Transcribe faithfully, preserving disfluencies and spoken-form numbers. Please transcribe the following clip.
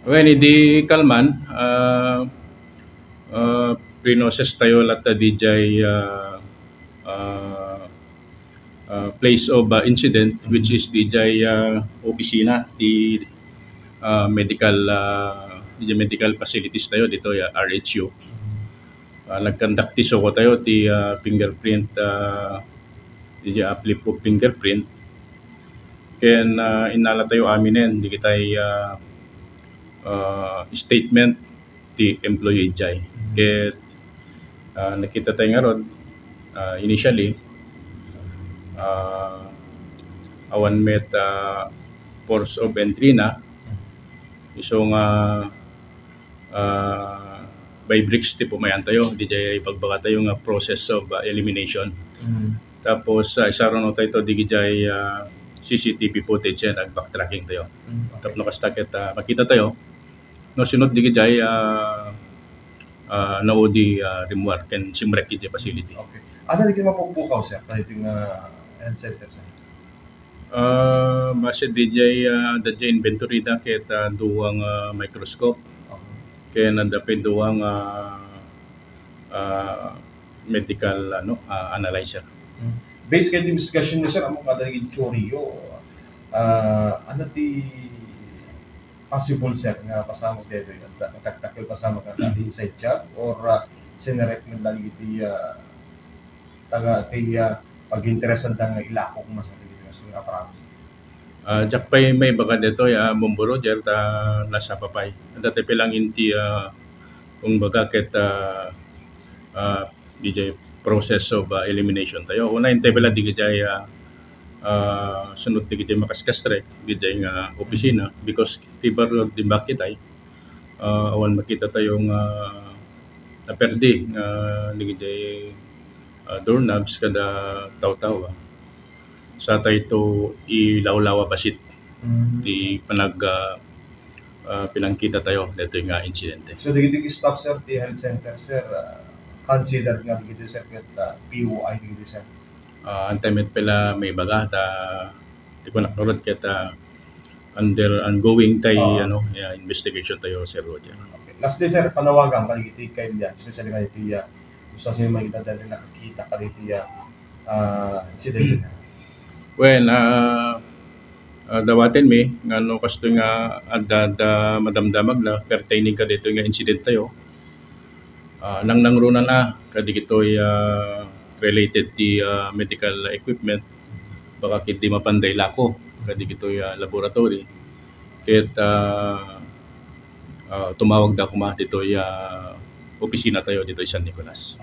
Wen, idi kalman, ah, ah, prinoses tayo latta didiay, ah, ah, ah, place of, ah, incident, which is didiay, ah, opisina ti, ah, medical, ah, didiay medical facilities tayo ditoy, ah, R H U. Ah, nagkandak ti suko tayo ti, ah, fingerprint, ah, didiay aplip of fingerprint. Ken, ah, innala tayo aminen digitay, ah, ah, statement ti employee jay. Ket, ah, nakita tayo ngarud, ah, initially, ah, awan met, ah, force of entry na. Isu nga, ah, by bricks ti pumayan tayo, didiay ibagbaga tayo nga process of, ah, elimination. Mm. Tapos, ah, isaruno tayo to didiay, ah, C C T V footage, eh, nag-backtracking tayo. Mm, okay. Tapno kasta ket, ah, makita tayo, no, sinot didiay, ah, ah, naudi, ah, rimmuar ken simrek didiay facility. Okay. Ania diay mapukpukaw, sir, kadaytoy nga health center, sir? Ah, base didiay, ah, adda diay inventory da ket, ah, dua nga microscope. Okay. Ken adda pay dua nga, ah, medical, ano, ah, analyzer. Mm. Based kadaytoy investigasyon mo, sir, ammok nga adda diay theory yo, ah, ania ti possible, sir, nga pasamak daytoy? Nagtak-, nagtaktakkel pasamak nga inside job or, ah, sinerek man lang iti, ah, taga, ti, ah, pag-interesan ta nga ilako koma sa dagiti nga aparador? Ah, diak pay maibaga daytoy, ah, Bombo Roger, ta nasapa pay. Adda ti pilang inti, ah, kumbaga ket, ah, ah, didiay process of, ah, elimination tayo. Una, intay pay la didiay, ah, ah, sunod didiay makaskastrek, didiay nga opisina, because ti barrio di bakitay, ah, awan makita tayo nga naperdi nga didiay, ah, doorknobs kada tawtaw, ah. Sa tayo to ilawlawa basit Mm. ti panag, ah, ah, pinangkita tayo daytoy nga insidente. So, dagiti staff, sir, ti health center, sir, ah, considered nga dagiti, sir, ket, ah, P O I dagiti, sir? Ah, antay met pay la maibaga ta ti kunak ngarud ket, ah, under ongoing tay, Oo. ano, yeah, investigation tayo, Sir Roger. Okay. Lastly, sir, panawagan kadagiti kailian, especially kadagiti, ah, gusto sila makita dahil nakakita kadagiti, ah, ah, insidente. Well, ah, ah, dawaten mi nga no kastoy nga adda, adda madamdamagna pertaining kadaytoy nga incident tayo, ah, nangnangruna kadagitoy, ah, related ti, ah, medical equipment, baka ket di mapanda ilako kadagitoy, ah, laboratory. Ket, ah, ah, tumawagda koma ditoy, ah, opisina tayo ditoy San Nicolas.